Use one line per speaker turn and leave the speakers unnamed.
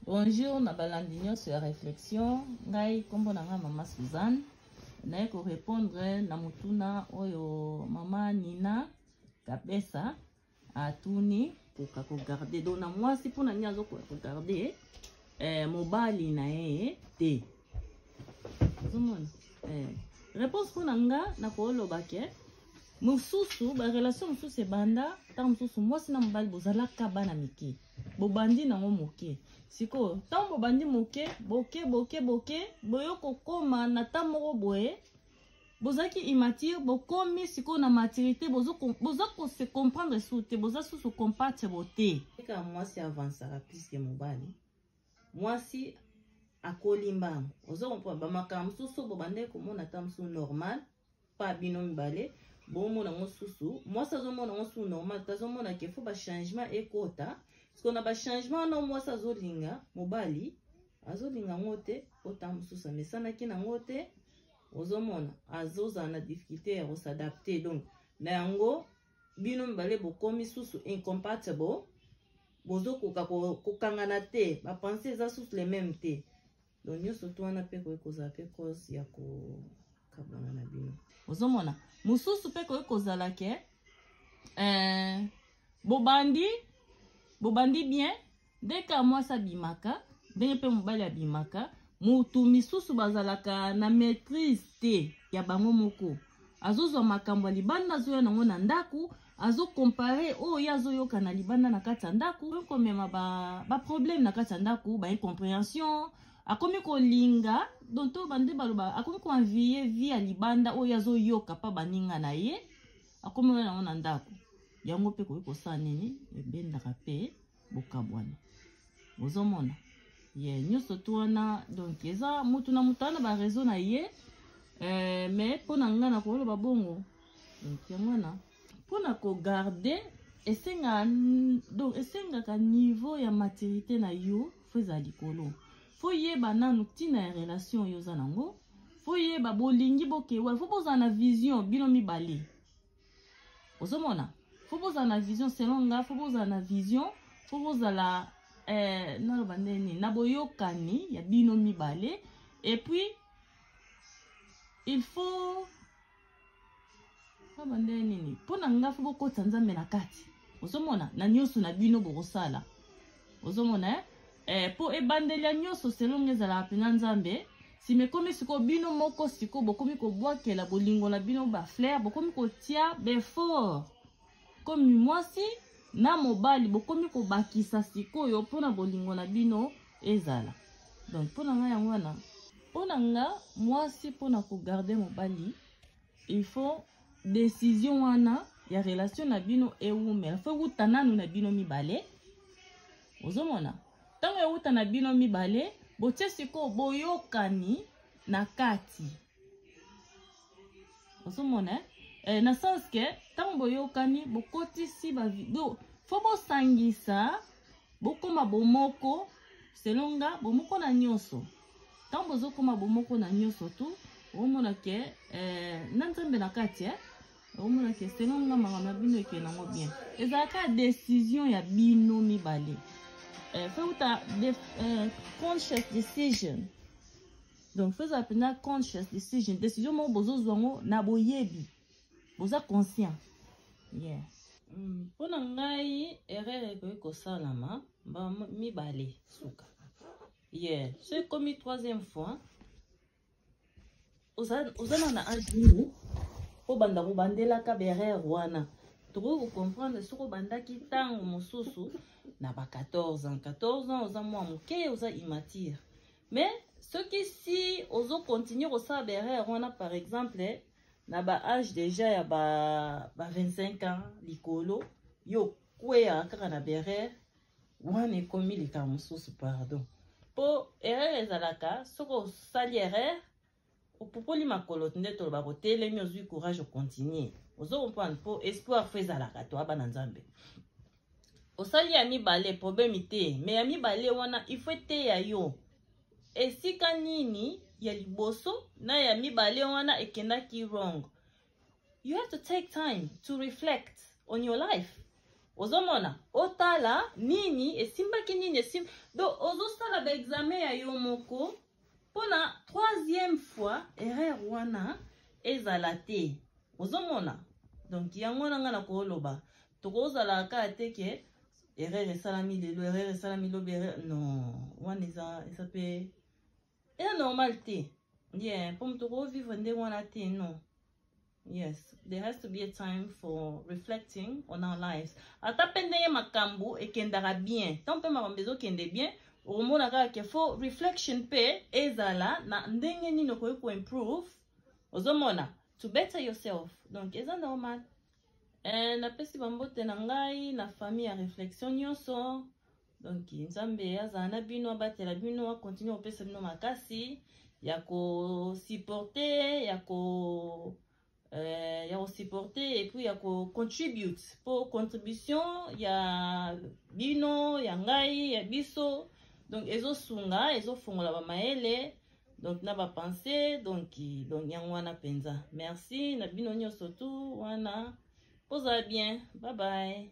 Bonjour na balandi nyonso ya réflexion. Ngai nkombo na ngai Mama Suzanne. Naye korépondre na motuna oyo Mama Nina Kabesa atuni koka kogarde donc na mwasi mpona nini azokoka kogarde mobali na ye te. Ozomona réponse mpona nga nakoloba ke mosusu barelation mosusu ebanda ntango mosusu mwasi na mobali bozalaka bana mike, bobandi nango moke. Sikoyo ntango bobandi moke, boke boke boke, boyo kokóma na ta moko boye bozalaki immature, bokomi sikoyo na maturité, boza kose comprendre su te, boza susu compatible te. Kaka mwasi avansaka plus que mobali. Mwasi akoli mbangu, oza comprendre bamakambo mosusu bobandaki komona ata mosusu normal pa bino mibale, bomona yango susu, mwasi azomona yango susu normal te, azomona ke faut bachangement ekota. Siko na bachangement wana, mwasi azolinga, mobali azolinga yango te, ota mosusu amesanaki nango te. Ozomona azozala na difficulté ya kos'adapter. Donc na yango bino mibale bokomi susu incompatible, bozokoka kokangana te, bapensées eza susu le même te. Donc nyonso to wana mpe koki kozala mpe cause ya kokabwana na bino. Ozomona mosusu mpe koki kozala ke bobandi bien, ndenge mwasi abimaka, ndenge mpe mobali abimaka. Motu misusu bazalaka na maîtrise te ya bango moko, azozwa makambo ya libanda, azoya nango na ndako, azocomparer oyo ye azoyoka na libanda na kati ya ndako, komema baproblème ba na kati ya ndako, baincompréhension. Akomi kolinga, donc to bande baloba, akomi koenvier vie ya libanda oyo azoyoka mpa baninga na ye, akomi oyo yango na ndako. Yango mpe koki kosala nini? Ebendaka mpe bokabwana. Ozomona ye nyonso to wana. Donc eza mutu na mutu ana baraison na ye, mais mpo na ngai na koloba bongo. Donc yango wana, mpona kogarder esengaka, donc esengaka niveau ya maturité na yo faut ezala likolo. Faut yeba nanu ntina ya relation oyo oza nango, faut yeba bolingi bokewa, faut bozala na vision bino mibale. Ozomona, faut bozala na vision. Selon nga, faut bozala na vision, faut bozala naloba ndeni na boyokani ya bino mibale. Et puis il faut aba ndenge nini, mpo na nga faut bokotisa Nzambe na kati. Ozomona, na nyonso na bino bokosala. Ozomona, mpo ebandeli ya nyonso, selon nga, ezalaka mpenza Nzambe. Nsima ekomi sikoyo bino moko, sikoyo bokomi kobwakela bolingo na bino bafleurs, bokomi kotia baefforts komi mwasi na mobali, bokomi kobakisa sikoyo mpona bolingo na bino ezala. Donc mpo na ngai yango wana. Mpo na nga, mwasi mpona kogarder mobali, il faut décision wana ya relation na bino ewumela, faut ewuta nanu na bino mibale. Ozomona, ntango ewuta na bino mibale, botie sikoyo boyokani na kati. Ozomona, na sens ke ntango boyokani, bokotisi, faut bosangisa, bokóma bomoko. Selon nga, bomoko na nyonso, ntango bozokóma bomoko na nyonso tu, omona ke na Nzambe na kati, omona ke selon nga makambo na bino ekende yango bien. Ezalaka décision ya bino mibale, faut uta conscious decision. Donc faut ezala mpenza conscious decision, décision moko bozozwa yango na boyebi, boza conscient, yeah. Mpo na ngai, erreur ekoki kosalama mbala mibale, suka, yeah. So ekomi troisième fois, oza na age nini obanda kobandelaka baerreur wana? Tokoki kocomprendre soki obandaki ntango mosusu na ba 14 ans. 14 ans, oza mwa moke, oza immature. Mais soki si ozocontinuer kosala baerreur wana, par exemple na ba age déjà ya ba 25 ans likolo, yo kweyaka kaka na baerreur wana, ekomi likambo mosusu. Pardon, mpo erreur ezalaka, soki osali erreur, opupoli makolo nde toloba, kotelemi, ozwi courage, ocontinuer. Ozo comprendre? Mpo espoir faut ezalaka. To abana Nzambe, osali ya mibale, problème te. Mais ya mibale wana, il faut eteya yo esika nini ya liboso na ya mibale wana ekendaki wrong. You have to take time to reflect on your life. Ozomona, otala nini esimbaki, nini esimbi. Donc ozosala kosala baexamen ya yo moko mpona troisième fois erreur wana ezala te. Ozomona? Donc yango wana ngai nakoloba, tokozala kaka te ke erreur esalami lelo, erreur esalami lobi, erreur, non, wana eza mpe eza normal te. Yeah, mpo moto okovivre ndenge wana te, non. Yes, there has to be a time for reflecting on our lives. Ata mpe ndenge makambo ekendaka bien, ntango mpe makambo ezokende bien, okomona kaka ke fo reflection mpe ezala na ndenge nini okoki koimprove, ozomona, to better yourself. Donc eza normal. Napesi bambote na ngai na famille ya réflexion nyonso. Donc Nzambe azala na bino, abatela bino, akontinue kopesa bino makasi ya kosupporte, ya kosupporte et puis ya kocontribute, mpo contribution ya bino, ya ngai, ya biso, donc ezosunga, ezofongola bamayele, donc na bapense. Donc yango wana mpenza. Merci na bino nyonso tu wana. Kozala bien, bye bye.